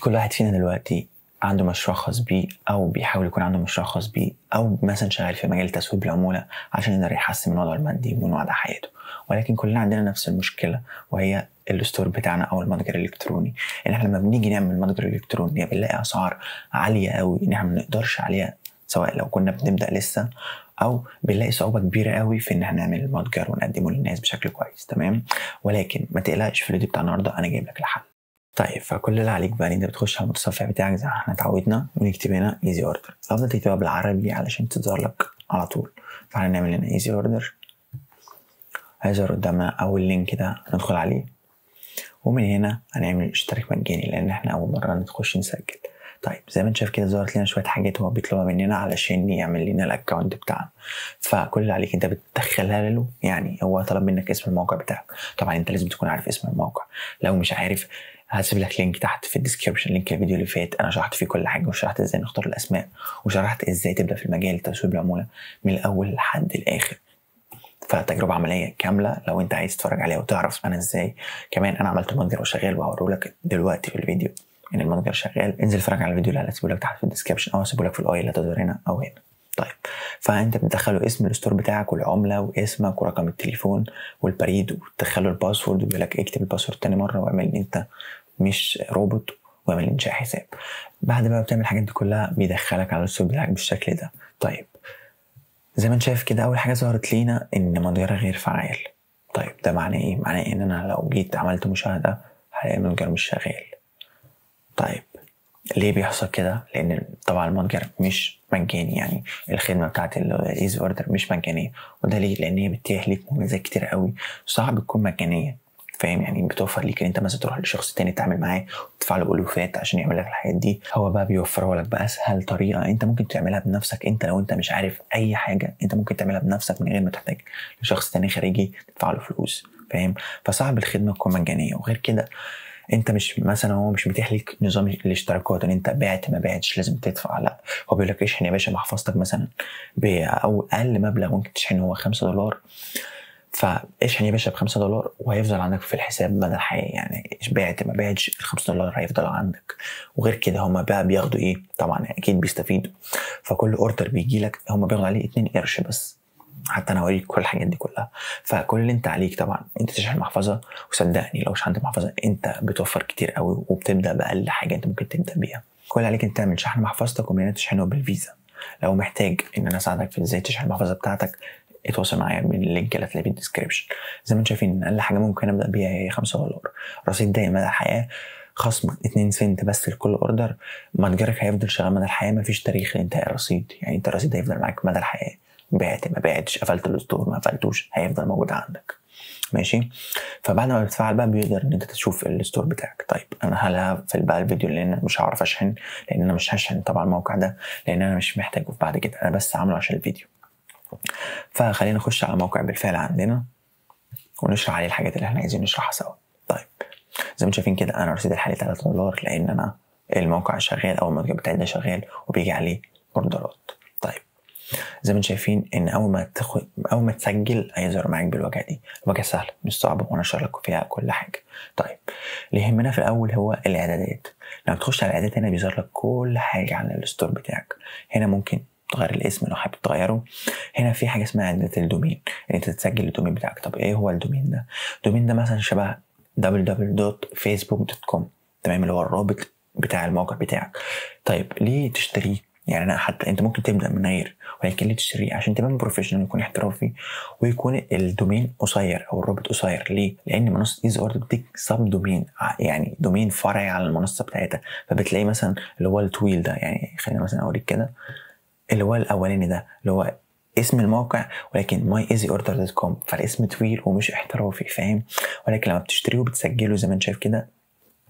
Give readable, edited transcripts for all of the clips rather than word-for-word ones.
كل واحد فينا دلوقتي عنده مشروع خاص بيه، او بيحاول يكون عنده مشروع خاص بيه، او مثلا شغال في مجال تسويق بالعموله عشان يقدر يحسن من وضعه المادي ومن وضع حياته. ولكن كلنا عندنا نفس المشكلة، وهي ال store بتاعنا او المتجر الالكتروني. ان احنا لما بنيجي نعمل متجر الكتروني بنلاقي اسعار عالية قوي ان احنا ما بنقدرش عليها، سواء لو كنا بنبدا لسه او بنلاقي صعوبة كبيرة قوي في ان احنا نعمل المتجر ونقدمه للناس بشكل كويس. تمام، ولكن ما تقلقش، في الفيديو بتاع النهارده انا جايب لك الحل. طيب، فكل اللي عليك بقى ان انت بتخش على المتصفح بتاعك زي ما احنا اتعودنا، ونكتب هنا Easy Order. الافضل تكتبها بالعربي علشان تظهر لك على طول. فاحنا نعمل هنا Easy Order، هيظهر قدامنا اول link ده، ندخل عليه، ومن هنا هنعمل اشتراك مجاني لان احنا اول مرة نخش نسجل. طيب، زي ما انت شايف كده ظهرت لنا شوية حاجات هو بيطلبها مننا علشان يعمل لنا ال account بتاعنا. فكل اللي عليك انت بتدخلها له، يعني هو طلب منك اسم الموقع بتاعك. طبعا انت لازم تكون عارف اسم الموقع، لو مش عارف هسيب لك link تحت في ال description، link الفيديو اللي فات انا شرحت فيه كل حاجة، وشرحت ازاي نختار الاسماء، وشرحت ازاي تبدا في المجال تسويق بالعموله من الاول لحد الاخر. فتجربه عملية كاملة لو انت عايز تتفرج عليها وتعرف انا ازاي كمان انا عملت متجر وشغال، وهوريه لك دلوقتي في الفيديو ان المتجر شغال. انزل اتفرج على الفيديو اللي هسيبه لك تحت في ال description، او هسيبه لك في ال i اللي هتظهر هنا او هنا. طيب، فانت بتدخله اسم ال store بتاعك والعمله واسمك ورقم التليفون والبريد، وتدخله ال password، وبيقول لك اكتب ال password تاني مرة واعمل ان انت مش روبوت واعمل انشاء حساب. بعد ما بتعمل الحاجات دي كلها بيدخلك على ال store بتاعك بالشكل ده. طيب، زي ما انت شايف كده اول حاجة ظهرت لينا ان متجر غير فعال. طيب، ده معناه ايه؟ معناه ان انا لو جيت عملت مشاهده هلاقي المتجر مش شغال. طيب، ليه بيحصل كده؟ لان طبعا المتجر مش مجاني، يعني الخدمة بتاعت ال Easy Order مش مجانيه. وده ليه؟ لان هي بتتيح ليك مميزات كتير قوي صعب تكون مجانيه، فاهم؟ يعني بتوفر ليك ان انت مثلا تروح لشخص تاني تعمل معاه وتدفع له الوفات عشان يعمل لك الحاجات دي. هو بقى بيوفرها لك باسهل طريقه انت ممكن تعملها بنفسك. انت لو انت مش عارف اي حاجة انت ممكن تعملها بنفسك من غير ما تحتاج لشخص تاني خارجي تدفع له فلوس، فاهم؟ فصعب الخدمة تكون مجانيه. وغير كده انت مش مثلا هو مش متيح لك نظام الاشتراكات ان انت بعت ما بعتش لازم تدفع، لا، هو بيقول لك اشحن يا باشا محفظتك مثلا او اقل مبلغ ممكن تشحنه هو $5. فاشحن يا باشا ب $5 وهيفضل عندك في الحساب مدى الحياة، يعني بعت ما بعتش ال $5 هيفضل عندك. وغير كده هما بقى بياخدوا ايه؟ طبعا اكيد بيستفيدوا، فكل order بيجي لك هما بياخدوا عليه 2 قرش بس. حتى انا هوريك كل الحاجات دي كلها. فكل اللي انت عليك طبعا انت تشحن محفظه، وصدقني لو شحنت محفظة انت بتوفر كتير قوي وبتبدا باقل حاجة انت ممكن تبدا بيها. كل اللي عليك انت تعمل شحن محفظتك ومن هنا تشحنه بالفيزا. لو محتاج ان انا اساعدك في ازاي تشحن المحفظة بتاعتك اتواصل معايا من ال link اللي هتلاقيه في ال description. زي ما انتم شايفين اقل حاجة ممكن ابدا بيها هي $5، رصيد دائم مدى الحياة، خصم 2 سنت بس لكل order، متجرك هيفضل شغال مدى الحياة، مفيش تاريخ لانتهاء الرصيد، يعني انت الرصيد هيفضل معاك مدى الحياة، بعت ما بعتش، قفلت ال store ما قفلتوش، هيفضل موجود عندك. ماشي، فبعد ما بتفعل بقى بيقدر ان انت تشوف ال store بتاعك. طيب، انا هقفل بقى الفيديو لان انا مش هعرف اشحن، لان انا مش هشحن طبعا الموقع ده لان انا مش محتاجه بعد كده، انا بس عامله عشان الفيديو. فخلينا نخش على الموقع بالفعل عندنا ونشرح عليه الحاجات اللي احنا عايزين نشرحها سوا. طيب، زي ما انتم شايفين كده انا رصيد الحالي $3 لان انا الموقع شغال او المتجر بتاعي ده شغال وبيجي عليه اوردرات. طيب، زي ما انتم شايفين ان اول ما تسجل هيظهر معاك بالواجهه دي. الواجهة سهلة مش صعبة وانا اشرح لكم فيها كل حاجة. طيب، اللي يهمنا في الاول هو الاعدادات. لما تخش على الاعدادات هنا بيظهر لك كل حاجة على ال store بتاعك. هنا ممكن تغير الاسم لو حابب تغيره. هنا في حاجة اسمها اعدادات ال domain، ان انت تسجل ال domain بتاعك. طب ايه هو ال domain ده؟ ال domain ده مثلا شبه www.facebook.com، تمام، اللي هو الرابط بتاع الموقع بتاعك. طيب، ليه تشتريه؟ يعني انا حتى انت ممكن تبدا من غير، ولكن ليه تشتريه؟ عشان تبان professional ويكون احترافي ويكون ال domain قصير او الرابط قصير. ليه؟ لان منصة Easy Order بتديك sub domain، يعني domain فرعي على المنصة بتاعتها. فبتلاقي مثلا اللي هو الطويل ده، يعني خلينا مثلا اوريك كده اللي هو الاولاني ده اللي هو اسم الموقع ولكن myeasyorder.com، فالاسم طويل ومش احترافي، فاهم؟ ولكن لما بتشتريه وبتسجله زي ما انت شايف كده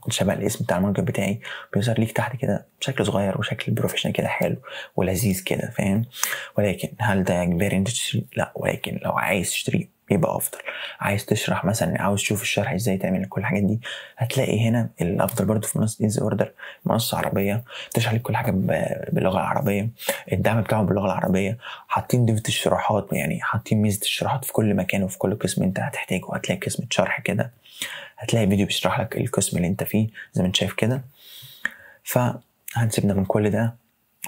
شبه الاسم بتاع المتجر بتاعي بيظهر ليك تحت كده بشكل صغير وشكل professional كده حلو ولذيذ كده، فاهم؟ ولكن هل ده اجباري انت تشتري؟ لا، ولكن لو عايز تشتري يبقى افضل. عايز تشرح مثلا، عاوز تشوف الشرح ازاي تعمل كل الحاجات دي، هتلاقي هنا الافضل برضو في منصة Easy Order، منصة عربية تشرح لك كل حاجة باللغة العربية، الدعم بتاعهم باللغة العربية، حاطين ضيفه الشروحات، يعني حاطين ميزة الشروحات في كل مكان وفي كل قسم انت هتحتاجه. هتلاقي قسم شرح كده، هتلاقي فيديو بيشرح لك القسم اللي انت فيه زي ما انت شايف كده. فهنسيبنا من كل ده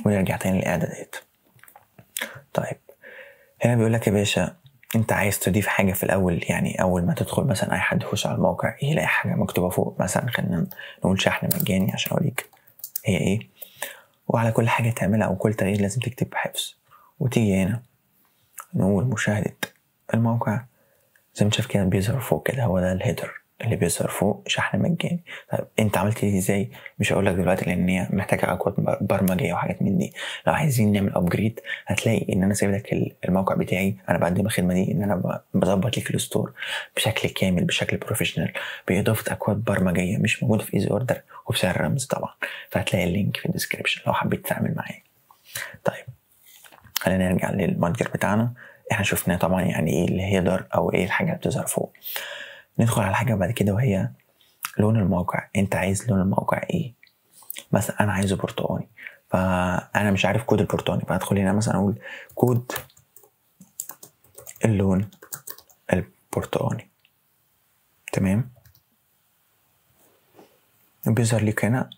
ونرجع تاني للاعدادات. طيب هنا بيقول لك يا باشا انت عايز تضيف حاجة في الاول، يعني اول ما تدخل مثلا اي حد يخش على الموقع يلاقي حاجة مكتوبة فوق، مثلا خلينا نقول شحن مجاني عشان اوريك هي ايه. وعلى كل حاجة تعملها او كل تغيير لازم تكتب حفظ، وتيجي هنا نقول مشاهده الموقع. زي ما انت شايف كده بيظهر فوق كده، هو ده ال header اللي بيظهر فوق شحن مجاني. طيب انت عملت دي ازاي؟ مش هقول لك دلوقتي لان هي محتاجه اكواد برمجيه وحاجات من دي. لو عايزين نعمل upgrade هتلاقي ان انا سايب لك الموقع بتاعي، انا بقدم الخدمة دي ان انا بظبط لك ال store بشكل كامل بشكل professional باضافة اكواد برمجيه مش موجودة في Easy Order وبسعر رمز طبعا. فهتلاقي ال link في ال description لو حبيت تتعامل معايا. طيب خلينا نرجع للمتجر بتاعنا. احنا شفناه طبعا يعني ايه ال header او ايه الحاجة اللي بتظهر فوق. ندخل على حاجة بعد كده وهي لون الموقع. انت عايز لون الموقع ايه؟ مثلا انا عايزه برتقاني، فانا مش عارف كود البرتقاني، فهدخل هنا مثلا اقول كود اللون البرتقاني. تمام، بيظهر ليك هنا،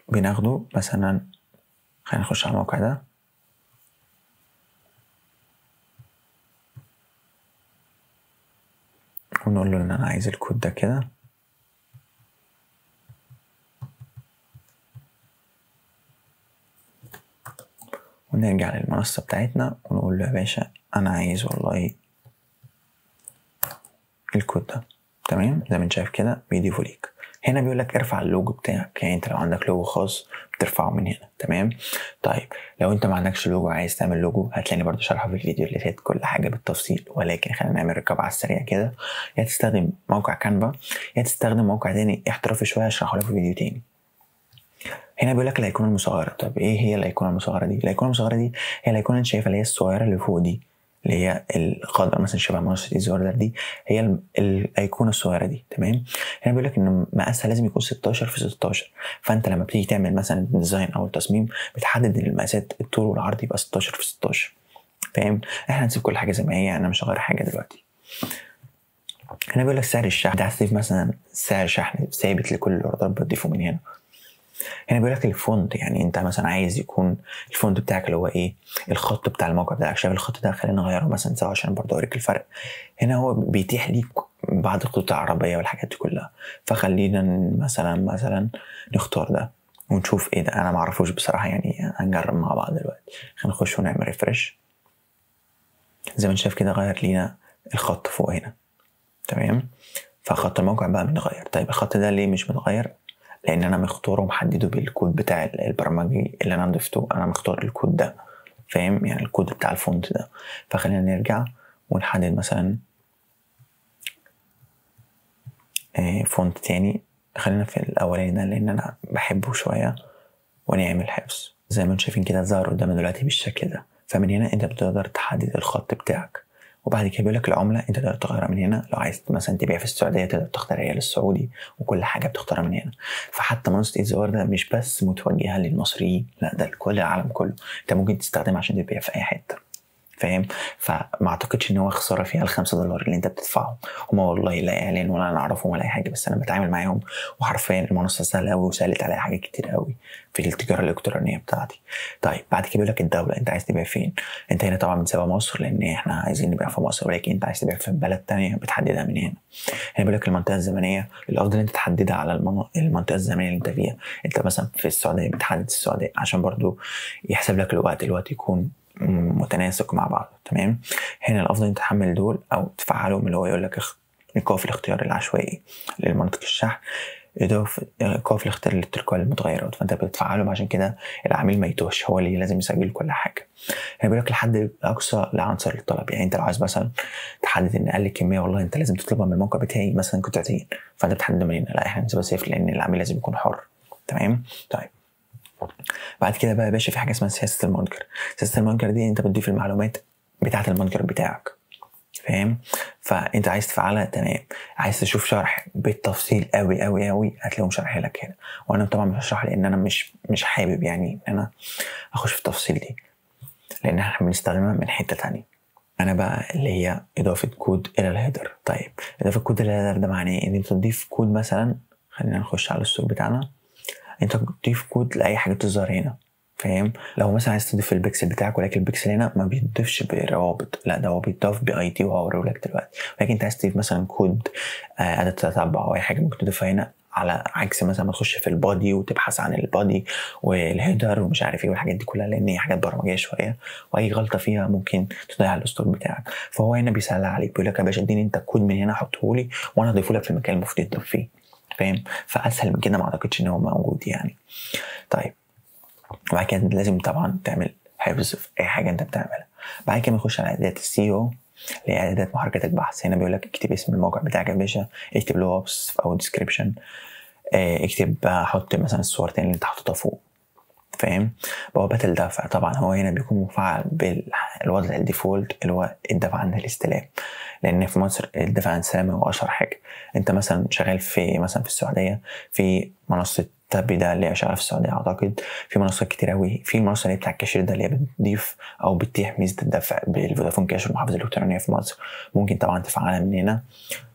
بناخده مثلا. خلينا نخش على الموقع ده. ونقول له ان انا عايز الكود ده كده. ونرجع للمنصة بتاعتنا ونقول له يا باشا انا عايز والله الكود ده. تمام، زي ما انت شايف كده بيضيفه ليك. هنا بيقول لك ارفع اللوجو بتاعك، يعني انت لو عندك لوجو خاص بترفعه من هنا. تمام. طيب لو انت ما عندكش لوجو عايز تعمل لوجو هتلاقيني برضو شرحه في الفيديو اللي فات كل حاجة بالتفصيل، ولكن خلينا نعمل recap على السريع كده. يا تستخدم موقع Canva يا تستخدم موقع تاني احترافي شوية هشرحه لك في فيديو تاني. هنا بيقول لك الايقونه المصغرة. طب ايه هي الايقونه المصغرة دي؟ الايقونه المصغرة دي هي الايقونه اللي انت شايفها اللي هي الصغيرة اللي فوق دي، اللي هي الخضراء مثلا شبه منصة Easy Order دي، هي الايقونه الصغيرة دي. تمام. هنا بيقول لك ان مقاسها لازم يكون 16 في 16، فانت لما بتيجي تعمل مثلا design او التصميم بتحدد ان المقاسات الطول والعرض يبقى 16 في 16. فاهم؟ احنا هنسيب كل حاجة زي ما هي، انا مش هغير حاجة دلوقتي. هنا بيقول لك سعر الشحن، انت عايز تضيف مثلا سعر شحن ثابت لكل الاوردرات بتضيفه من هنا. هنا بيقول لك ال font، يعني انت مثلا عايز يكون ال font بتاعك اللي هو ايه الخط بتاع الموقع بتاعك. شايف الخط ده؟ خلينا نغيره مثلا سوا عشان برضه اوريك الفرق. هنا هو بيتيح ليك بعض الخطوط العربية والحاجات دي كلها، فخلينا مثلا نختار ده ونشوف ايه ده. انا معرفوش بصراحة، يعني هنجرب مع بعض دلوقتي. خلينا نخش ونعمل refresh. زي ما انت شايف كده غير لينا الخط فوق هنا. تمام، فخط الموقع بقى متغير. طيب الخط ده ليه مش متغير؟ لان انا مختاره ومحددة بالكود بتاع البرمجي اللي انا ضفته، انا مختار الكود ده، فاهم؟ يعني الكود بتاع ال font ده. فخلينا نرجع ونحدد مثلا font تاني، خلينا في الاولاني ده لان انا بحبه شوية، ونعمل حفظ. زي ما انتم شايفين كده ظهر قدامنا دلوقتي بالشكل ده. فمن هنا انت بتقدر تحدد الخط بتاعك. وبعد كده بيقول لك العملة انت تقدر تغيرها من هنا، لو عايز مثلا تبيع في السعودية تقدر تختار الريال السعودي، وكل حاجة بتختارها من هنا. فحتى منصة Easy Order مش بس متوجهه للمصريين، لا ده لكل العالم كله، انت ممكن تستخدمها عشان تبيع في اي حتة، فاهم؟ فما اعتقدش ان هو خسارة فيها ال5 دولار اللي انت بتدفعهم. هما والله لا اعلان ولا انا اعرفهم ولا اي حاجة، بس انا بتعامل معاهم، وحرفيا المنصة سهلة قوي وسهلت عليا حاجات كتير قوي في التجارة الالكترونية بتاعتي. طيب بعد كده بيقول لك الدولة انت عايز تبيع فين. انت هنا طبعا بنسيبها مصر لان احنا عايزين نبيع في مصر، ولكن انت عايز تبيع في بلد تانية بتحددها من هنا. هنا بيقول لك المنطقة الزمنية، الافضل انت تحددها على المنطقة الزمنية اللي انت فيها. انت مثلا في السعودية بتحدد السعودية عشان برضو يحسب لك الوقت يكون متناسق مع بعض. تمام. هنا الافضل انت تحمل دول او تفعلهم، اللي هو يقول لك ايقاف الاختيار العشوائي للمناطق الشحن، ايقاف الاختيار التلقائي للمتغيرات، فانت بتفعلهم عشان كده العميل ما يتوهش، هو اللي لازم يسجل كل حاجة. هنا بيقول لك الحد الاقصى لعنصر الطلب، يعني انت لو عايز مثلا تحدد ان اقل كمية والله انت لازم تطلبها من الموقع بتاعي مثلا قطعتين، فانت بتحدد من هنا. لا احنا بنسيبها صفر لان العميل لازم يكون حر. تمام. طيب بعد كده بقى يا باشا في حاجة اسمها سياسة المتجر. سياسة المتجر دي انت بتضيف المعلومات بتاعه المتجر بتاعك، فاهم؟ فانت عايز تفعلها، تمام. عايز تشوف شرح بالتفصيل قوي قوي قوي هتلاقيهم شارح لك هنا، وانا طبعا مش هشرح لان انا مش حابب يعني ان انا اخش في التفاصيل دي، لان احنا بنستخدمها من حتة تانية. انا بقى اللي هي اضافه كود الى ال header. طيب اضافه كود الى ال header ده معناه ان انت تضيف كود مثلا، خلينا نخش على ال store بتاعنا. انت تضيف كود لاي حاجة تظهر هنا، فاهم؟ لو مثلا عايز تضيف البكسل بتاعك، ولكن البكسل هنا ما بيتضيفش بروابط، لا ده هو بيتضاف ب ID وهوريه لك دلوقتي. ولكن انت عايز تضيف مثلا كود اداه تتبع او اي حاجة ممكن تضيفها هنا، على عكس مثلا ما تخش في ال body وتبحث عن ال body وال header ومش عارف ايه والحاجات دي كلها، لان هي حاجات برمجيه شوية واي غلطه فيها ممكن تضيع ال store بتاعك. فهو هنا بيسهل عليك، بيقول لك يا باشا اديني انت الكود من هنا حطه لي وانا هضيفه لك في المكان المفروض يتضاف فيه، فاهم؟ فاسهل من كده ما اعتقدش ان هو موجود يعني. طيب وبعد كده لازم طبعا تعمل حفظ في اي حاجة انت بتعملها. بعد كده بنخش على اعدادات ال SEO اللي هي اعدادات محركات البحث. هنا بيقول لك اكتب اسم الموقع بتاعك يا باشا، اكتب له وصف او description، اكتب حط مثلا الصورتين اللي انت حاططها فوق، فاهم؟ بوابات الدفع طبعا هو هنا بيكون مفعل بالوضع ال default اللي هو الدفع عند الاستلام، لان في مصر الدفع عند الاستلام هو اشهر حاجة. انت مثلا شغال في مثلا في السعودية في منصة تابي اللي هي شغالة في السعودية اعتقد، في منصات كتير قوي، في المنصة اللي بتاع الكاشير ده اللي هي بتضيف او بتتيح ميزة الدفع بالفودافون كاش والمحافظ الالكترونية في مصر، ممكن طبعا تفعلها من هنا.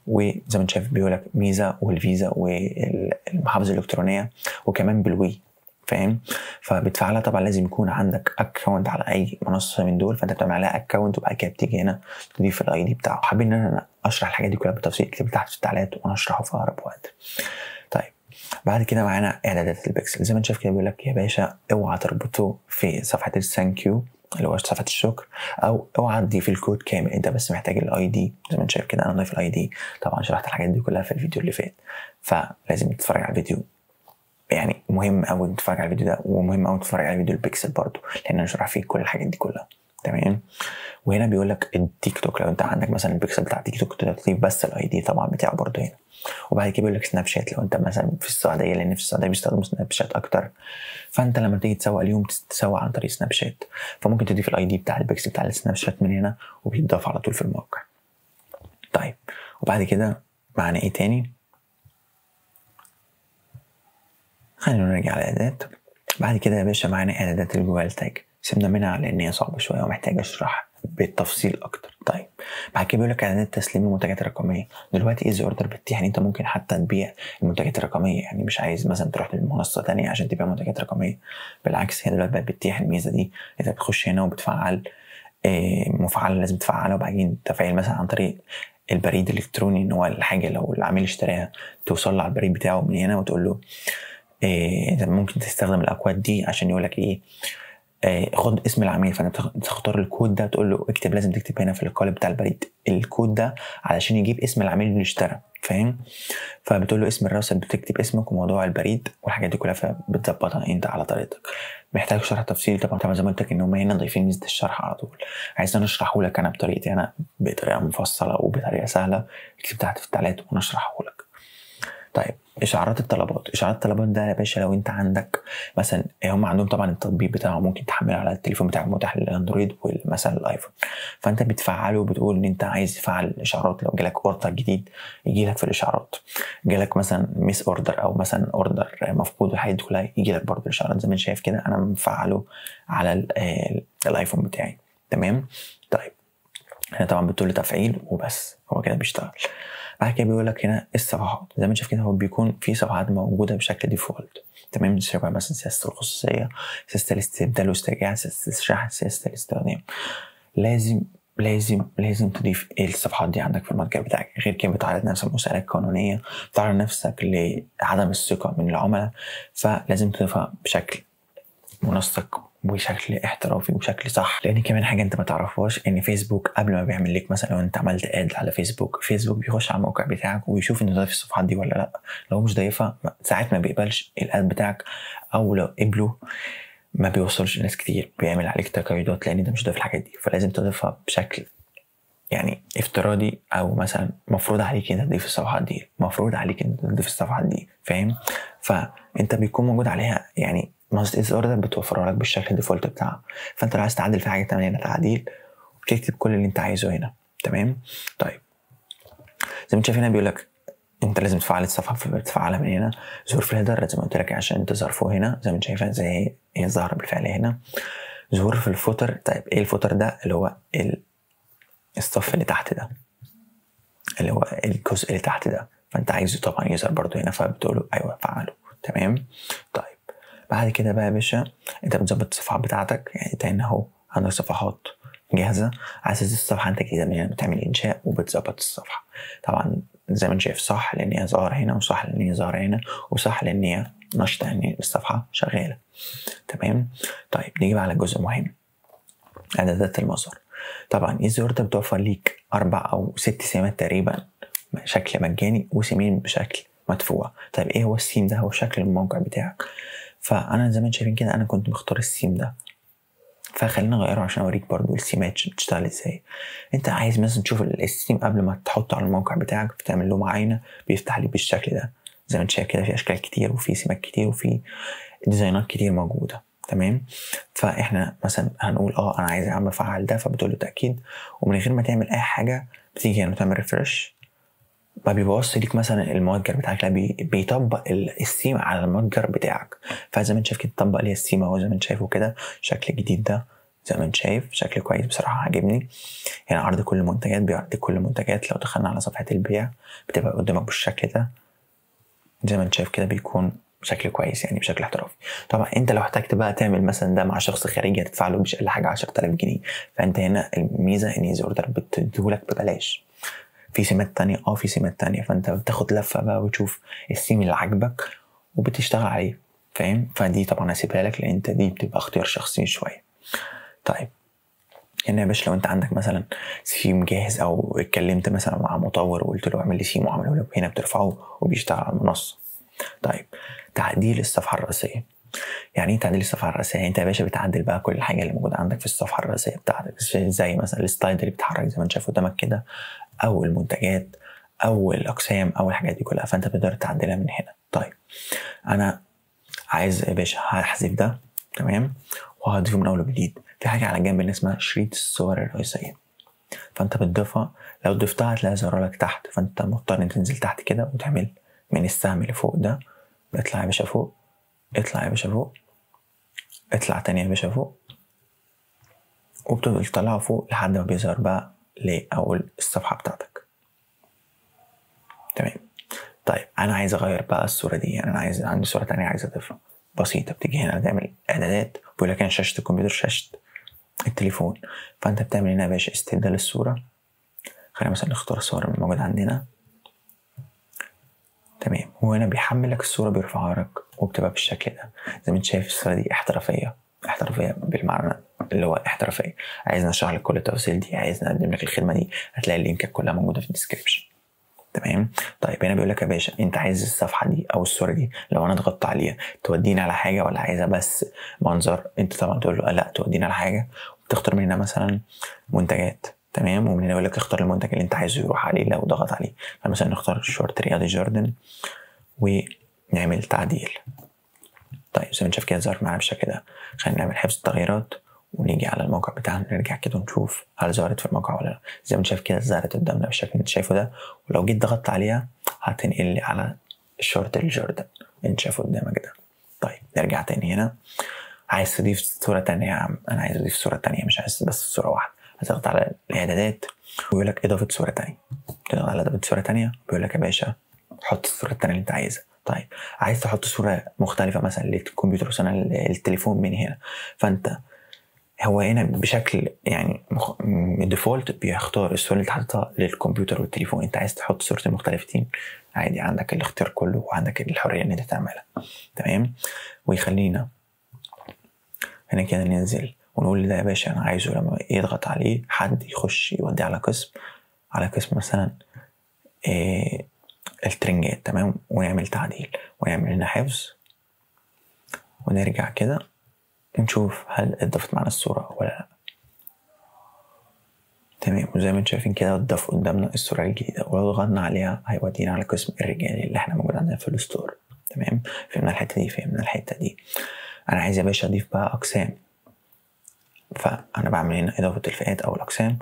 وزي ما انت شايف بيقول لك ميزة والفيزا والمحافظ الالكترونية وكمان بالوي، فاهم؟ فبتفعلها طبعا لازم يكون عندك account على اي منصة من دول، فانت بتعمل عليها account وبعد كده بتيجي هنا تضيف ال ID بتاعه. حابين ان انا اشرح الحاجات دي كلها بالتفصيل اكتب تحت في التعليقات وانا اشرحه في اقرب وقت. طيب بعد كده معانا اعدادات البكسل. زي ما انت شايف كده بيقول لك يا باشا اوعى تربطه في صفحة ال thank you اللي هو صفحة الشكر، او اوعى تضيف الكود كامل، انت بس محتاج ال ID. زي ما انت شايف كده انا ضايف ال ID، طبعا شرحت الحاجات دي كلها في الفيديو اللي فات، فلازم تتفرج على الفيديو، يعني مهم قوي تتفرج على الفيديو ده، ومهم قوي تتفرج على فيديو البيكسل برضو لان انا شرح فيه كل الحاجات دي كلها، تمام؟ وهنا بيقول لك التيك توك، لو انت عندك مثلا البيكسل بتاع تيك توك تقدر تضيف بس ال ID طبعا بتاعه برضو هنا. وبعد كده بيقول لك سناب شات، لو انت مثلا في السعودية، لان في السعودية بيستخدموا سناب شات اكتر، فانت لما تيجي تسوق اليوم تسوق عن طريق سناب شات، فممكن تضيف ال ID بتاع البيكسل بتاع السناب شات من هنا وبيتضاف على طول في الموقع. طيب وبعد كده معانا ايه تاني؟ خلينا نرجع على الاعدادات. بعد كده يا باشا معانا اعدادات ال Google Tag، سيبنا منها لان هي صعبة شوية ومحتاج اشرح بالتفصيل اكتر. طيب بعد كده بيقول لك اعلانات تسليم المنتجات الرقمية. دلوقتي Easy Order بتتيح ان انت ممكن حتى تبيع المنتجات الرقمية، يعني مش عايز مثلا تروح لمنصه ثانية عشان تبيع منتجات رقمية، بالعكس هي دلوقتي بقت بتتيح الميزة دي. انت بتخش هنا وبتفعل مفعله، لازم تفعلها، وبعدين تفعيل مثلا عن طريق البريد الالكتروني، ان هو الحاجة لو العميل اشتراها توصل له على البريد بتاعه من هنا وتقول له انت ممكن تستخدم الاكواد دي عشان يقول لك ايه، خد اسم العميل، فانت تختار الكود ده تقول له اكتب، لازم تكتب هنا في القالب بتاع البريد الكود ده علشان يجيب اسم العميل اللي اشترى، فاهم؟ فبتقول له اسم الراسل، بتكتب اسمك وموضوع البريد والحاجات دي كلها، فبتظبطها انت على طريقتك. محتاج شرح تفصيلي طبعا، طبعا زي ما قلت لك ان هم هنا ضايفين ميزة الشرح على طول. عايز انا اشرحه لك انا بطريقتي انا، بطريقة مفصلة وبطريقة سهلة، اكتب تحت في التعليقات وانا اشرحه لك. طيب اشعارات الطلبات. اشعارات الطلبات ده يا باشا لو انت عندك مثلا، هم عندهم طبعا التطبيق بتاعه ممكن تحمله على التليفون بتاعك، متاح للاندرويد ومثلا الايفون، فانت بتفعله وبتقول ان انت عايز تفعل الاشعارات، لو جالك order جديد يجي لك في الاشعارات، جالك مثلا miss order او مثلا order مفقود والحاجات دي كلها يجي لك برضه الاشعارات. زي ما انت شايف كده انا مفعله على الايفون بتاعي، تمام؟ طيب هنا طبعا بتقول تفعيل وبس، هو كده بيشتغل. بعد كده بيقول لك هنا الصفحات. زي ما انت شايف كده هو بيكون في صفحات موجودة بشكل default، تمام؟ شبه مثلا سياسة الخصوصية، سياسة الاستبدال والاسترجاع، سياسة الشحن، سياسة الاستخدام. لازم لازم لازم تضيف الصفحات دي عندك في المتجر بتاعك، غير كده بتعرض نفسك لمسألات قانونية، بتعرض نفسك لعدم الثقة من العملاء، فلازم تضيفها بشكل منسق وشكل احترافي وشكل صح. لان كمان حاجة انت ما تعرفهاش ان فيسبوك قبل ما بيعمل لك مثلا لو انت عملت ad على فيسبوك، فيسبوك بيخش على الموقع بتاعك ويشوف انت ضايف الصفحات دي ولا لا. لو مش ضايفها ساعات ما بيقبلش ال ad بتاعك، او لو قبله ما بيوصلش لناس كتير، بيعمل عليك تقييدات لان انت مش ضايف الحاجات دي. فلازم تضيفها بشكل يعني افتراضي، او مثلا مفروض عليك انت تضيف الصفحات دي، مفروض عليك انت تضيف الصفحات دي، فاهم؟ فانت بيكون موجود عليها يعني منصة Easy Order بتوفرها لك بالشكل ال default بتاعها، فانت لو عايز تعدل في حاجة تعمل هنا تعديل وبتكتب كل اللي انت عايزه هنا، تمام؟ طيب زي ما انت شايف هنا بيقول لك انت لازم تفعل الصفحة، فبتفعلها من هنا. ظهور في ال header زي ما قلت لك عشان تظهر فوق هنا، زي ما انت شايفها زي هي ظاهره بالفعل هنا. ظهور في ال footer. طيب ايه ال footer ده؟ اللي هو الصف اللي تحت ده، اللي هو الجزء اللي تحت ده، فانت عايزه طبعا يظهر برده هنا، فبتقول له ايوه فعله، تمام؟ طيب بعد كده بقى يا باشا انت بتظبط الصفحات بتاعتك. يعني انت هنا اهو عندك صفحات جاهزة، عايز تضيف صفحة انت جديدة من هنا بتعمل انشاء وبتظبط الصفحة. طبعا زي ما انت شايف صح لان هي ظاهره هنا، وصح لان هي ظاهره هنا، وصح لان هي نشطة، يعني الصفحة شغالة. تمام. طيب نيجي بقى على الجزء المهم، اعدادات المظهر. طبعا Easy Order بتوفر ليك 4 أو 6 ثيمات تقريبا بشكل مجاني، وثيمين بشكل مدفوع. طيب ايه هو الثيم ده؟ هو شكل الموقع بتاعك. فانا زي ما انتم شايفين كده انا كنت مختار الثيم ده، فخلينا نغيره عشان اوريك برضو الثيمات بتشتغل ازاي. انت عايز مثلا تشوف الثيم قبل ما تحطه على الموقع بتاعك، بتعمل له معاينة، بيفتح لي بالشكل ده زي ما انت شايف كده، في اشكال كتير وفي ثيمات كتير وفي ديزاينات كتير موجودة. تمام. فاحنا مثلا هنقول انا عايز يا عم افعل ده، فبتقول له تاكيد، ومن غير ما تعمل اي حاجة بتيجي هنا وتعمل refresh. ما بيبوظش ليك مثلا المتجر بتاعك، لا بيطبق الثيم على المتجر بتاعك. فزي ما انت شايف كده طبق لي الثيم اهو، زي ما انت شايفه كده شكل جديد ده، زي ما انت شايف شكل كويس بصراحة عاجبني. يعني عرض كل المنتجات، بيعرض كل المنتجات. لو دخلنا على صفحة البيع بتبقى قدامك بالشكل ده زي ما انت شايف كده، بيكون بشكل كويس يعني بشكل احترافي. طبعا انت لو احتجت بقى تعمل مثلا ده مع شخص خارجي هتدفع له مش اقل حاجة 10000 جنيه. فانت هنا الميزة ان Easy Order بتديهولك ببلاش. في ثيمات تانية، في ثيمات تانية، فانت بتاخد لفه بقى وتشوف الثيم اللي عاجبك وبتشتغل عليه، فاهم؟ فدي طبعا هسيبها لك لان انت دي بتبقى اختيار شخصي شوية. طيب هنا يا باشا لو انت عندك مثلا ثيم جاهز، او اتكلمت مثلا مع مطور وقلت له اعمل لي ثيم وعمله لك، هنا بترفعه وبيشتغل على المنصة. طيب تعديل الصفحة الرئيسية. يعني ايه تعديل الصفحة الرئيسية؟ يعني انت يا باشا بتعدل بقى كل حاجة اللي موجودة عندك في الصفحة الرئيسية بتاعتك، زي مثلا ال slide اللي بيتحرك زي ما انت شايف قدامك كده، او المنتجات او الاقسام او الحاجات دي كلها، فانت بتقدر تعدلها من هنا. طيب انا عايز يا باشا هحذف ده، تمام، وهضيفه من اول وجديد. في حاجة على جنب اللي اسمها شريط الصور الرئيسية، فانت بتضيفها. لو ضفتها هتلاقيها ظاهره لك تحت، فانت مضطر ان تنزل تحت كده وتعمل من السهم اللي فوق ده، اطلع يا باشا فوق، اطلع يا باشا فوق، اطلع تاني يا باشا فوق، وبتفضل تطلعه فوق لحد ما بيظهر بقى لأول الصفحة بتاعتك. تمام. طيب أنا عايز أغير بقى الصورة دي، يعني أنا عايز، عندي صورة تانية عايز أضيفها. بسيطة، بتيجي هنا تعمل إعدادات، بيقول لك هنا شاشة الكمبيوتر، شاشة التليفون، فأنت بتعمل هنا يا باشا استبدال الصورة. خلينا مثلا نختار الصور اللي موجودة عندنا. تمام. وهنا بيحمل لك الصورة، بيرفعها لك، وبتبقى بالشكل ده زي ما انت شايف. الصورة دي احترافية، احترافية بالمعنى اللي هو احترافية. عايز نشرح لك كل التفاصيل دي، عايز نقدم لك الخدمة دي، هتلاقي اللينكات كلها موجودة في ال description. تمام. طيب هنا بيقول لك يا باشا انت عايز الصفحة دي او الصورة دي لو انا ضغطت عليها توديني على حاجة، ولا عايزها بس منظر؟ انت طبعا تقول له لا توديني على حاجة، وبتختار من هنا مثلا منتجات. تمام. ومن هنا يقول لك اختار المنتج اللي انت عايزه يروح عليه لو ضغط عليه. فمثلا نختار شورت رياضي جوردن ونعمل تعديل. طيب زي ما انت شايف كده ظهر معانا بالشكل ده. خلينا نعمل حفظ التغييرات ونيجي على الموقع بتاعنا، نرجع كده ونشوف هل ظهرت في الموقع ولا لا. زي ما انت شايف كده ظهرت قدامنا بالشكل اللي انت شايفه ده، ولو جيت ضغطت عليها هتنقل لي على الشورت الجوردن اللي انت شايفه قدامك ده. طيب نرجع تاني هنا، عايز تضيف صورة تانية يا عم، انا عايز اضيف صورة تانية مش عايز بس صورة واحدة. هتضغط على الاعدادات ويقول لك اضافة صورة تانية، تضغط على اضافة صورة تانية بيقول لك يا باشا حط الصورة التانية اللي انت عايزها. طيب عايز تحط صورة مختلفة مثلا للكمبيوتر مثلا للتليفون من هنا، فانت هو هنا بشكل يعني default بيختار الصورة اللي انت حاططها للكمبيوتر والتليفون. انت عايز تحط صورتين مختلفتين عادي، عندك الاختيار كله وعندك الحرية ان انت تعملها. تمام. ويخلينا هنا كده ننزل ونقول ده يا باشا انا عايزه لما يضغط عليه حد يخش يوديه على قسم، على قسم مثلا الترنجات. تمام. ونعمل تعديل ونعمل هنا حفظ ونرجع كده ونشوف هل اتضافت معانا الصورة ولا لا. تمام. وزي ما انتم شايفين كده اتضاف قدامنا الصورة الجديدة، ولو ضغطنا عليها هيودينا على قسم الرجالي اللي احنا موجود عندنا في ال store. تمام. فهمنا الحتة دي، فهمنا الحتة دي. انا عايز يا باشا اضيف بقى اقسام، فانا بعمل هنا اضافة الفئات او الاقسام،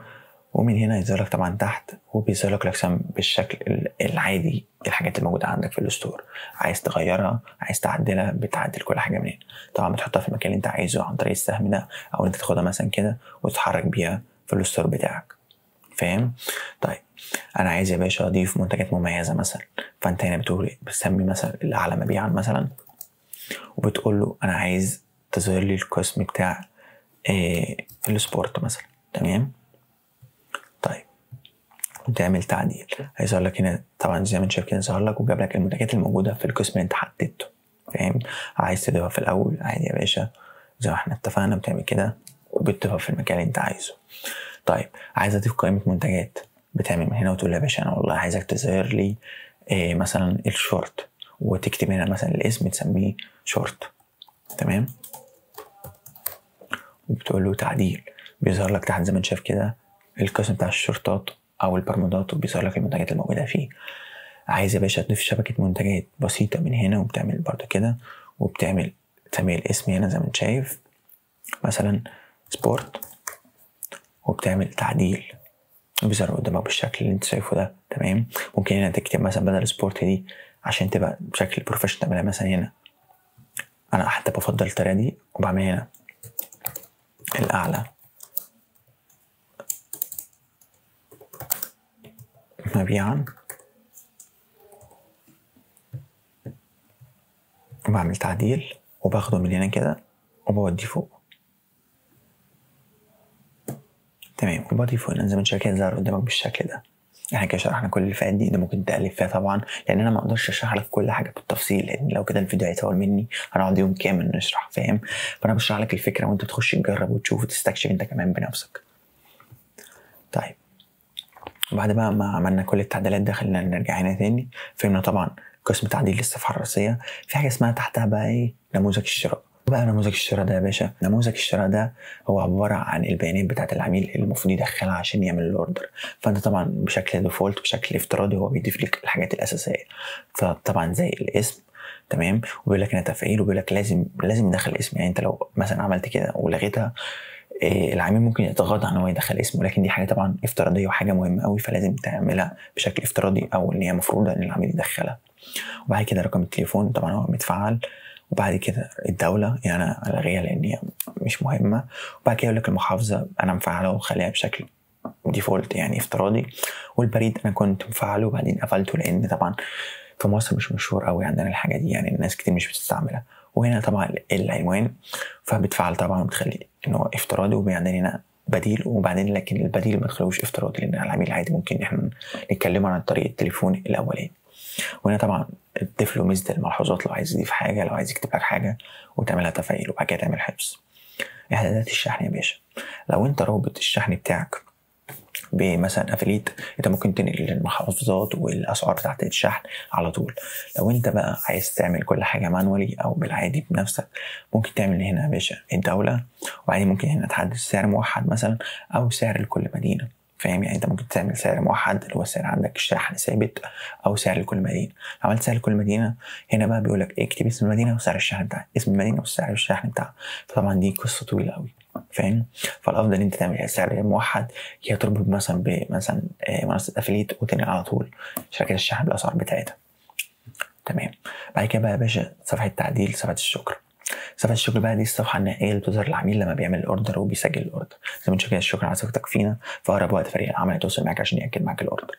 ومن هنا يظهر لك طبعا تحت، وبيظهر لك الاقسام بالشكل العادي، الحاجات الموجودة عندك في ال store. عايز تغيرها، عايز تعدلها، بتعدل كل حاجة من هنا. طبعا بتحطها في المكان اللي انت عايزه عن طريق السهم ده، او انت تاخدها مثلا كده وتتحرك بيها في ال store بتاعك. فاهم؟ طيب انا عايز يا باشا اضيف منتجات مميزة مثلا، فانت هنا بتقول بتسمي مثلا الاعلى مبيعا مثلا، وبتقول له انا عايز تظهر لي القسم بتاع ال sport مثلا. تمام. طيب وتعمل تعديل، هيظهر لك هنا طبعا زي ما انت شايف كده، ظهر لك وجاب لك المنتجات الموجودة في القسم اللي انت حددته. فاهم؟ عايز تضيفها في الاول عادي يا باشا زي ما احنا اتفقنا، بتعمل كده وبتضيفها في المكان اللي انت عايزه. طيب عايز اضيف قائمة منتجات، بتعمل من هنا وتقول يا باشا انا والله عايزك تظهر لي مثلا الشورت، وتكتب هنا مثلا الاسم تسميه شورت. تمام. وبتقول له تعديل، بيظهر لك تحت زي ما انت شايف كده القسم بتاع الشورتات او البرمودات، وبيظهر لك المنتجات الموجودة فيه. عايز يا باشا تضيف شبكة منتجات بسيطة من هنا، وبتعمل برضو كده وبتعمل تسمي الاسم هنا زي ما انت شايف مثلا sport، وبتعمل تعديل بيظهر قدامك بالشكل اللي انت شايفه ده. تمام. ممكن هنا تكتب مثلا بدل sport دي عشان تبقى بشكل professional تعملها مثلا هنا، انا حتى بفضل الطريقة دي، وبعمل هنا الاعلى مبيعا، وبعمل تعديل وباخده من هنا كده وبوديه فوق. تمام. وبضيفه هنا زي ما انت شايف كده ظهر قدامك بالشكل ده. احنا كده شرحنا كل الفئات دي، ده ممكن تقلب فيها طبعا، لان انا ما اقدرش اشرح لك كل حاجة بالتفصيل، لان لو كده الفيديو هيطول مني، هنقعد يوم كامل نشرح. فاهم؟ فانا بشرح لك الفكرة وانت تخش تجرب وتشوف وتستكشف انت كمان بنفسك. طيب بعد بقى ما عملنا كل التعديلات ده، خلينا نرجع هنا تاني. فهمنا طبعا قسم تعديل للصفحه الرئيسية، في حاجة اسمها تحتها بقى ايه؟ نموذج الشراء. بقى نموذج الشراء ده يا باشا، نموذج الشراء ده هو عبارة عن البيانات بتاعه العميل اللي المفروض يدخلها عشان يعمل ال order. فانت طبعا بشكل default بشكل افتراضي هو بيضيف لك الحاجات الاساسية، فطبعا زي الاسم. تمام. وبيقول لك هنا تفعيل، وبيقول لك لازم يدخل اسم، يعني انت لو مثلا عملت كده ولغيتها العميل ممكن يتغاضى عن هو يدخل اسمه، لكن دي حاجة طبعا افتراضية وحاجه مهمة قوي، فلازم تعملها بشكل افتراضي او ان هي مفروضة ان العميل يدخلها. وبعد كده رقم التليفون طبعا هو متفعل، وبعد كده الدولة يعني انا الغيها لان هي مش مهمة، وبعد كده يقول لك المحافظة انا مفعله وخليها بشكل default يعني افتراضي، والبريد انا كنت مفعله وبعدين قفلته لان طبعا في مصر مش مشهور قوي عندنا الحاجة دي، يعني الناس كتير مش بتستعملها. وهنا طبعا العنوان فبتفعل طبعا وبتخلي ان هو افتراضي، وبعدين هنا بديل، وبعدين لكن البديل ما تخلوش افتراضي لان العميل عادي ممكن احنا نتكلمه عن طريق التليفون الاولاني. وهنا طبعا تضيف له ميزة الملحوظات لو عايز يضيف حاجة، لو عايز يكتب لك حاجة، وتعملها تفعيل، وبعد كده تعمل حفظ. اعدادات الشحن يا باشا، لو انت رابط الشحن بتاعك بمثلا affiliate انت ممكن تنقل المحافظات والاسعار بتاعت الشحن على طول. لو انت بقى عايز تعمل كل حاجة manually او بالعادي بنفسك، ممكن تعمل هنا يا باشا الدولة، وبعدين ممكن هنا تحدد سعر موحد مثلا او سعر لكل مدينة. فاهم؟ يعني انت ممكن تعمل سعر موحد اللي هو السعر عندك الشحن ثابت، او سعر لكل مدينة. عملت سعر لكل مدينة هنا بقى بيقول لك اكتب اسم المدينة وسعر الشحن بتاعها، اسم المدينة وسعر الشحن بتاعها. فطبعا دي قصة طويلة قوي. فاهم؟ فالافضل ان انت تعمل سعر موحد، يا تربط مثلا بمثلا منصة affiliate وتنقل على طول شركات الشحن بالاسعار بتاعتها. تمام. بعد كده بقى يا باشا صفحة تعديل صفحة الشكر. صفحة الشكر بقى دي الصفحة النهائية اللي بتظهر للعميل لما بيعمل ال order وبيسجل ال order. زي ما انت شايف، الشكر على ثقتك فينا، في اقرب وقت فريق العمل هيتواصل معاك عشان ياكد معاك ال order.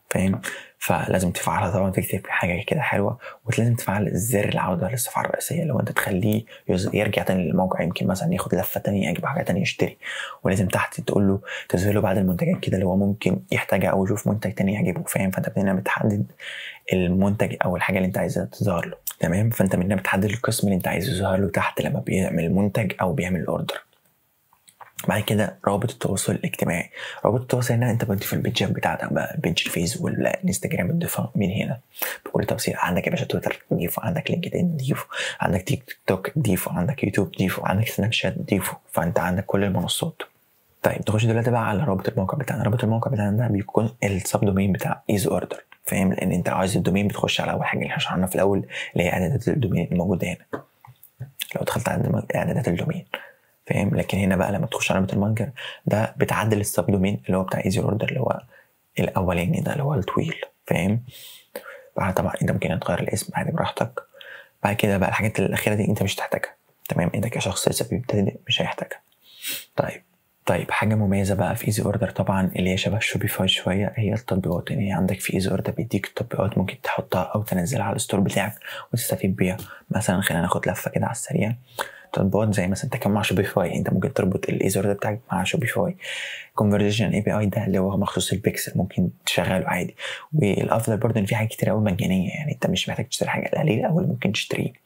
فاهم؟ فلازم تفعلها طبعا، تكتب حاجة كده حلوة، ولازم تفعل زر العودة للصفحه الرئيسية لو انت تخليه يرجع تاني للموقع، يمكن مثلا ياخد لفه تانية يجيب حاجة تانية يشتري. ولازم تحت تقول له تظهر له بعض المنتجات كده اللي هو ممكن يحتاجها او يشوف منتج تاني يعجبه. فاهم؟ فانت من هنا بتحدد المنتج او الحاجة اللي انت عايزها تظهر له. تمام. فانت من هنا بتحدد القسم اللي انت عايزه يظهر له تحت لما بيعمل المنتج او بيعمل ال order. بعد كده رابط التواصل الاجتماعي. رابط التواصل هنا انت بتضيف البيجات بتاعتك بقى، page الفيس والانستجرام بتضيفها من هنا بكل تفصيل. عندك يا باشا تويتر ضيفه، عندك لينكد ان ضيفه، عندك تيك توك ضيفه، عندك يوتيوب ضيفه، عندك سناب شات ضيفه، فانت عندك كل المنصات. طيب نخش دلوقتي بقى على رابط الموقع بتاعنا. رابط الموقع بتاعنا ده بيكون ال subdomain بتاع Easy Order. فاهم؟ لان انت عايز ال domain بتخش على اول حاجة اللي احنا شرحناها في الاول اللي هي اعدادات ال domain الموجودة هنا. لو دخلت على اعدادات ال domain. فاهم؟ لكن هنا بقى لما تخش على رابط المتجر ده بتعدل ال subdomain اللي هو بتاع Easy Order اللي هو الاولاني ده اللي هو الطويل. فاهم؟ بعد طبعا انت ممكن تغير الاسم عادي براحتك. بعد كده بقى الحاجات الاخيرة دي انت مش هتحتاجها. تمام؟ انت كشخص لسه بيبتدئ مش هيحتاجها. طيب طيب حاجة مميزة بقى في Easy Order طبعا اللي هي شبه Shopify شوية، هي التطبيقات. يعني عندك في Easy Order بيديك تطبيقات ممكن تحطها او تنزلها على ال store بتاعك وتستفيد بيها. مثلا خلينا ناخد لفه كده على السريع. تطبيقات زي مثلا تكامل مع Shopify، انت ممكن تربط ال Easy Order بتاعك مع Shopify. Conversion API ده اللي هو مخصوص البيكسل ممكن تشغله عادي. والافضل برضه ان في حاجات كتير قوي مجانية، يعني انت مش محتاج تشتري حاجة، قليل قوي ممكن تشتريه.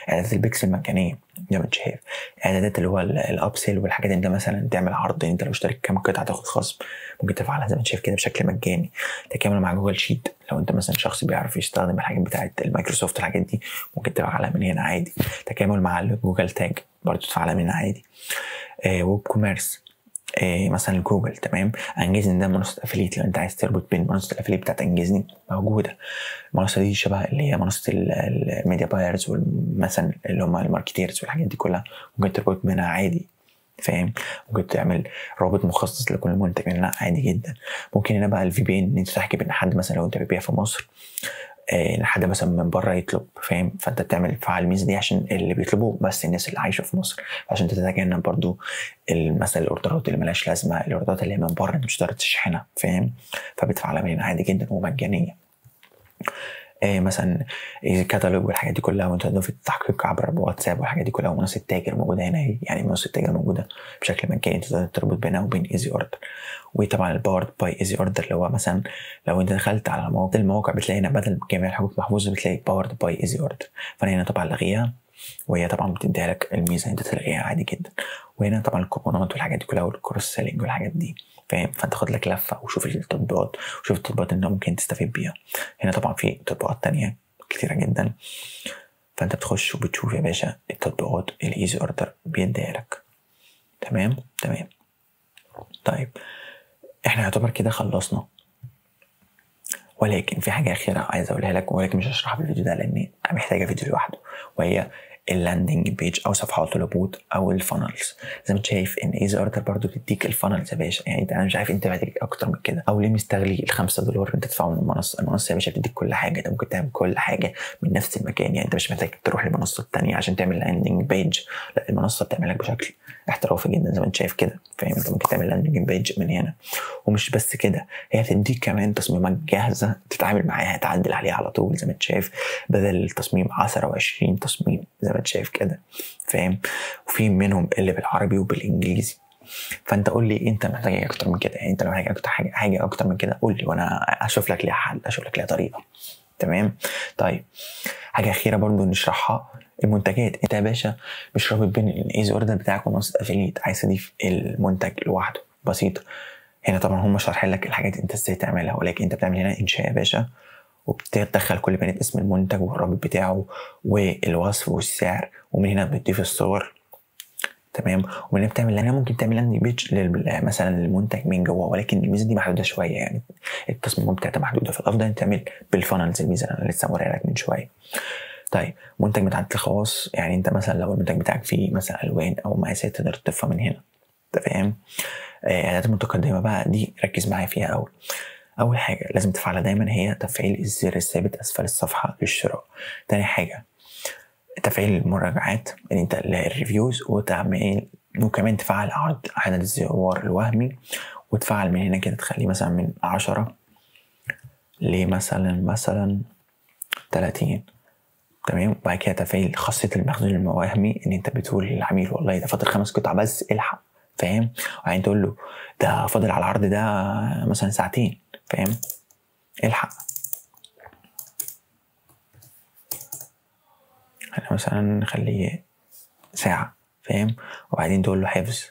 اعدادات البيكسل مجانية زي ما انت شايف، اعدادات اللي هو ال upsell والحاجات، انت مثلا تعمل عرض انت لو اشتريت كام قطعه تاخد خصم، ممكن تفعلها زي ما انت شايف كده بشكل مجاني. تكامل مع Google Sheet، لو انت مثلا شخص بيعرف يستخدم الحاجات بتاعه المايكروسوفت الحاجات دي ممكن تفعلها من هنا عادي. تكامل مع ال Google Tag برضه تفعلها من هنا عادي. WooCommerce مثلا جوجل، تمام. انجزني ده منصة affiliate، لو انت عايز تربط بين منصة ال affiliate بتاعت انجزني موجودة. المنصة دي شبه اللي هي منصة ال media buyers مثلا اللي هم ال marketers والحاجات دي كلها، ممكن تربط منها عادي، فاهم؟ ممكن تعمل رابط مخصص لكل منتج منها عادي جدا. ممكن هنا بقى ال VPN ان انت تحكي بين حد مثلا لو انت بتبيع في مصر، حد مثلا من بره يطلب، فاهم؟ فانت بتعمل فعل الميزة دي عشان اللي بيطلبوا بس الناس اللي عايشه في مصر، عشان تتجنب برضو مثلا الاوردرات اللي ملهاش لازمه، الاوردرات اللي هي من بره انت مش هتقدر تشحنها، فاهم؟ فبتفعلها من هنا عادي جدا ومجانيه. مثلا كتالوج والحاجات دي كلها، وانت تضيف التحقيق عبر واتساب والحاجات دي كلها. ومنصة تاجر موجودة هنا، يعني منصة تاجر موجودة بشكل مجاني انت تقدر تربط بينها وبين Easy Order. وطبعا ال powered by Easy Order اللي هو مثلا لو انت دخلت على المواقع بتلاقي هنا بدل جميع الحقوق محفوظة بتلاقي powered by Easy Order، فانا هنا طبعا لغيها، وهي طبعا بتديها لك الميزة انت تلغيها عادي جدا. وهنا طبعا الكوبونات والحاجات دي كلها وال cross selling والحاجات دي، فاهم؟ فانت خد لك لفه وشوف التطبيقات، وشوف التطبيقات اللي ممكن تستفيد بيها. هنا طبعا في تطبيقات تانية كتيرة جدا، فانت بتخش وبتشوف يا باشا التطبيقات اللي Easy Order بيديها لك. تمام تمام. طيب احنا يعتبر كده خلصنا، ولكن في حاجة اخيرة عايز اقولها لك، ولكن مش هشرحها في الفيديو ده لان محتاجه فيديو لوحده، وهي ال landing page او صفحات الهبوط او ال funnels. زي ما انت شايف ان Easy Order برضو بتديك ال funnels يا باشا، يعني انت انا مش عارف انت محتاج اكتر من كده، او ليه مستغلي ال$5 اللي انت تدفعهم من المنصة. المنصة يا باشا بتديك كل حاجة، انت ممكن تعمل كل حاجة من نفس المكان، يعني انت مش محتاج تروح لمنصه ثانية عشان تعمل landing page، لا المنصة بتعمل لك بشكل احترافي جدا زي ما انت شايف كده، فاهم؟ انت ممكن تعمل landing page من هنا. ومش بس كده، هي بتديك كمان تصميمات جاهزة تتعامل معاها، تعدل عليها على طول زي ما انت شايف، بدل التصميم 10 و20 تصميم زي ما انت شايف كده، فاهم؟ وفي منهم اللي بالعربي وبالانجليزي. فانت قول لي انت محتاج ايه اكتر من كده، يعني انت لو محتاج اكتر حاجة اكتر من كده قول لي وانا اشوف لك ليها حل، اشوف لك ليها طريقه. تمام. طيب حاجة اخيرة برضو نشرحها، المنتجات. انت يا باشا مش رابط بين ال Easy Order بتاعك ومنصة affiliate، عايز تضيف المنتج لوحده، بسيطة. هنا طبعا هم شارحين لك الحاجات انت ازاي تعملها، ولكن انت بتعمل هنا انشاء يا باشا، وبتدخل كل بيانات اسم المنتج والرابط بتاعه والوصف والسعر، ومن هنا بتضيف الصور. تمام. ومن هنا بتعمل هنا ممكن تعمل landing page مثلا للمنتج من جوه، ولكن الميزة دي محدودة شوية، يعني التصميم بتاعتها محدودة، فالافضل ان تعمل بال funnels الميزة اللي انا لسه موريها لك من شوية. طيب منتج متعدد الخواص، يعني انت مثلا لو المنتج بتاعك فيه مثلا الوان او مقاسات تقدر تضيفها من هنا، تمام. اعدادات المتقدمة بقى دي ركز معايا فيها قوي. اول حاجة لازم تفعلها دايما هي تفعيل الزر الثابت اسفل الصفحة للشراء. تاني حاجة تفعيل المراجعات، ان انت ال reviews، وتعمل وكمان تفعل عرض عدد الزوار الوهمي، وتفعل من هنا كده تخليه مثلا من 10 لمثلا 30. تمام. وبعد كده تفعيل خاصية المخزون الوهمي، ان انت بتقول للعميل والله ده فاضل 5 قطع بس الحق، فاهم؟ وبعدين تقول له ده فاضل على العرض ده مثلا ساعتين، فاهم؟ الحق. احنا مثلا نخليه ساعة، فاهم؟ وبعدين تقول له حفظ،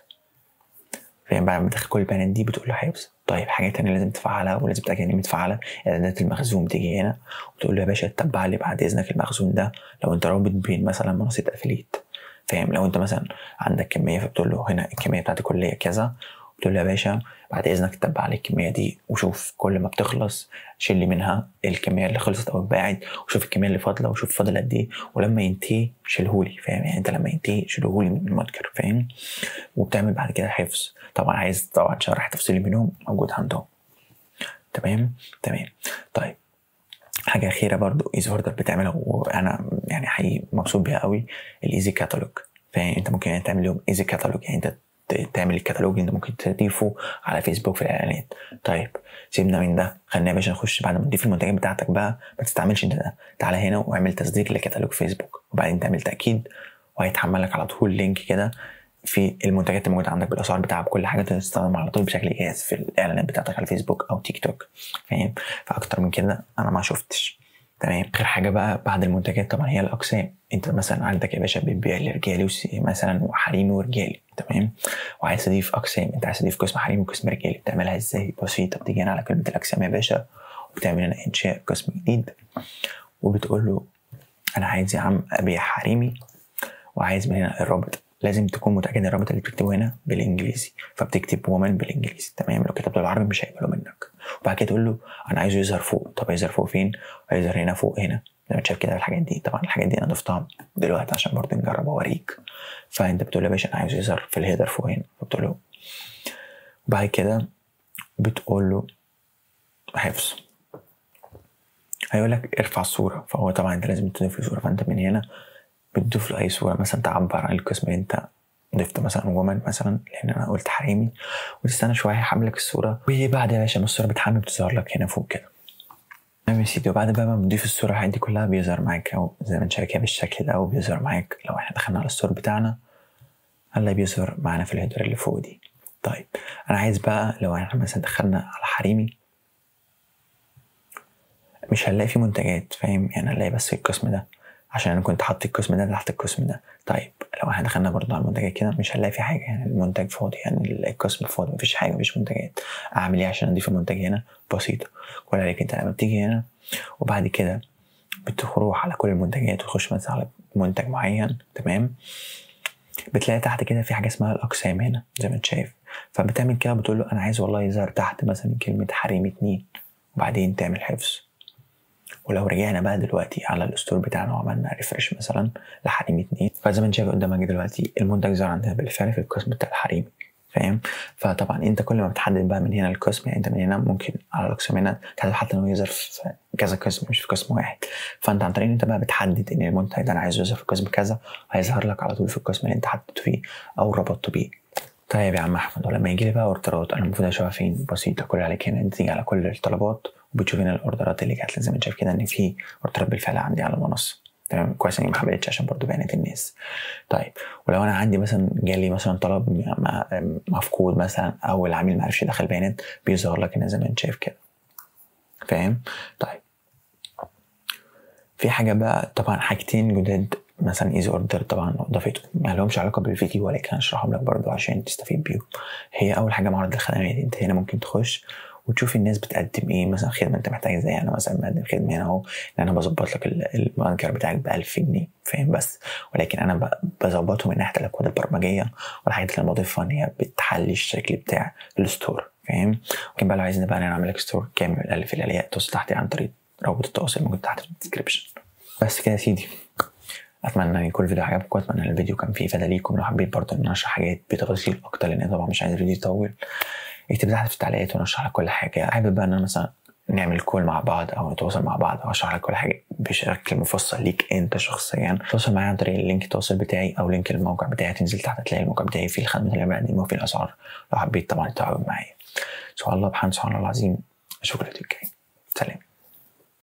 فاهم؟ بعد ما تدخل كل البيانات دي بتقول له حفظ. طيب حاجة تانية لازم تفعلها ولازم تتأكد ان هي متفعلة، اعدادات المخزون. تيجي هنا وتقول له يا باشا تتبع لي بعد اذنك المخزون ده، لو انت رابط بين مثلا منصة affiliate، فاهم؟ لو انت مثلا عندك كمية فبتقول له هنا الكمية بتاعت الكلية كذا، وتقول له يا باشا بعد اذنك تتبع لي الكمية دي، وشوف كل ما بتخلص شيل لي منها الكمية اللي خلصت او اتباعت، وشوف الكمية اللي فاضلة، وشوف فاضل قد ايه، ولما ينتهي شيلهولي، فاهم؟ يعني انت لما ينتهي شيلهولي من المتجر، فاهم؟ وبتعمل بعد كده حفظ. طبعا عايز طبعا شرح تفصيلي منهم موجود عندهم. تمام تمام. طيب حاجة اخيرة برضو Easy Order بتعملها وانا يعني حقيقي مبسوط بيها قوي، ال Easy Catalog. فاهم؟ انت ممكن تعمل لهم Easy Catalog، يعني انت تعمل الكتالوج اللي انت ممكن تضيفه على فيسبوك في الاعلانات. طيب سيبنا من ده، خلينا يا باشا نخش بعد ما تضيف المنتجات بتاعتك بقى، ما تستعملش انت ده، تعالى هنا واعمل تصدير لكتالوج فيسبوك، وبعدين تعمل تاكيد، وهيتحمل لك على طول link كده في المنتجات اللي موجودة عندك بالاسعار بتاعها بكل حاجة، تقدر تستخدمها على طول بشكل جاهز في الاعلانات بتاعتك على فيسبوك او تيك توك، فاهم؟ فاكتر من كده انا ما شفتش. تمام. اخر حاجة بقى بعد المنتجات طبعا هي الاقسام. انت مثلا عندك يا باشا بتبيع لرجالي مثلا وحريمي ورجالي، تمام، وعايز تضيف اقسام، انت عايز تضيف قسم حريمي وقسم رجالي، بتعملها ازاي؟ بسيطة، بتيجي هنا على كلمة الاقسام يا باشا، وبتعمل هنا انشاء قسم جديد، وبتقول له انا عايز يا عم ابيع حريمي، وعايز من هنا الرابط. لازم تكون متاكد ان الرابط اللي بتكتبه هنا بالانجليزي، فبتكتب women بالانجليزي، تمام. لو كتبته بالعربي مش هيقبلوا منك. وبعد كده تقول له انا عايزه يظهر فوق. طب هيظهر فوق فين؟ هيظهر هنا فوق هنا زي ما انت شايف كده. الحاجات دي طبعا الحاجات دي انا ضفتها دلوقتي عشان برضه نجرب اوريك. فانت بتقول له يا باشا انا عايزه يظهر في ال header فوق هنا، فبتقول له، وبعد كده بتقول له حفظ. هيقول لك ارفع الصورة، فهو طبعا انت لازم تضيف له صوره، فانت من هنا بتضيف له اي صوره مثلا تعبر عن القسم اللي انت ضفته، مثلا women مثلا لان انا قلت حريمي، وتستنى شوية هيحمل لك الصورة. وبعد يا باشا ما الصورة بتحمل بتظهر لك هنا فوق كده. تمام يا سيدي. وبعد بقى ما بتضيف الصورة الحاجات دي كلها بيظهر معاك اهو زي ما انت شايف كده بالشكل ده، وبيظهر معاك لو احنا دخلنا على ال store بتاعنا هنلاقي بيظهر معانا في ال header اللي فوق دي. طيب انا عايز بقى لو احنا مثلا دخلنا على حريمي مش هنلاقي فيه منتجات، فاهم؟ يعني هنلاقي بس القسم ده عشان انا كنت حاطط القسم ده تحت القسم ده. طيب لو احنا دخلنا برضه على المنتجات كده مش هنلاقي فيه حاجة، يعني المنتج فاضي، يعني القسم فاضي، مفيش حاجة، مفيش منتجات. اعمل ايه عشان اضيف المنتج هنا؟ بسيطة، كل عليك انت لما بتيجي هنا وبعد كده بتروح على كل المنتجات وتخش مثلا على منتج معين، تمام، بتلاقي تحت كده في حاجة اسمها الاقسام هنا زي ما انت شايف. فبتعمل كده بتقول له انا عايز والله يظهر تحت مثلا كلمة حريم 2، وبعدين تعمل حفظ. ولو رجعنا بقى دلوقتي على ال store بتاعنا وعملنا refresh مثلا لحريم 2، فزي ما انت شايف قدامك دلوقتي المنتج ظهر عندنا بالفعل في القسم بتاع الحريم، فاهم؟ فطبعا انت كل ما بتحدد بقى من هنا القسم، يعني انت من هنا ممكن على الاقسام هنا تحدد حتى انه يظهر في كذا قسم مش في قسم واحد. فانت عن طريق ان انت بقى بتحدد ان المنتج ده انا عايزه يظهر في قسم كذا، هيظهر لك على طول في القسم اللي انت حددته فيه او ربطته بيه. طيب يا عم احمد، ولما يجي لي بقى اوردرات انا المفروض اشوفها فين؟ بسيطة، كل عليك هنا انت تيجي على كل الطلبات وبتشوف هنا الاوردرات اللي جات لك. زي ما انت شايف كده ان في اوردرات بالفعل عندي على المنصة، تمام. كويس اني ما حملتش عشان برضو بيانات الناس. طيب ولو انا عندي مثلا جالي مثلا طلب مفقود مثلا، او العميل ما عرفش يدخل بيانات، بيظهر لك هنا زي ما انت شايف كده، فاهم؟ طيب في حاجة بقى طبعا، حاجتين جداد مثلا Easy Order طبعا ضافته، ما لهمش علاقة بالفيديو ولكن هشرحهم لك برضو عشان تستفيد بيهم. هي اول حاجة معرض الخدمات، انت هنا ممكن تخش وتشوف الناس بتقدم ايه، مثلا خدمة انت محتاج، زي انا مثلا بقدم خدمة هنا اهو، ان انا بظبط لك المتجر بتاعك ب 1000 جنيه، فاهم؟ بس ولكن انا بظبطه من ناحية الاكواد البرمجيه والحاجات اللي انا بضيفها ان هي بتحلي الشكل بتاع ال store، فاهم؟ ممكن بقى لو عايزين بقى انا اعمل لك store كامل من الالف الى الياء، توصل تحت عن طريق رابط التواصل موجود تحت في ال description. بس كده يا سيدي، اتمنى ان يكون الفيديو عجبكم، اتمنى ان الفيديو كان فيه افاده ليكم. لو حبيت برضه ان انا اشرح حاجات بتفاصيل اكتر، لان طبعا مش عايز الفيديو يطول، اكتب تحت في التعليقات وانا اشرح لك كل حاجة. حابب بقى ان انا مثلا نعمل call مع بعض او نتواصل مع بعض او اشرح لك كل حاجة بشكل مفصل ليك انت شخصيا، تواصل معايا عن طريق ال link التواصل بتاعي او link الموقع بتاعي. تنزل تحت تلاقي الموقع بتاعي فيه الخدمات اللي انا بقدمها وفيه الاسعار، لو حبيت طبعا تتعاون معايا. سبحان الله بحمد سبحان الله العظيم. اشوفك الفيديو الجاي، سلام.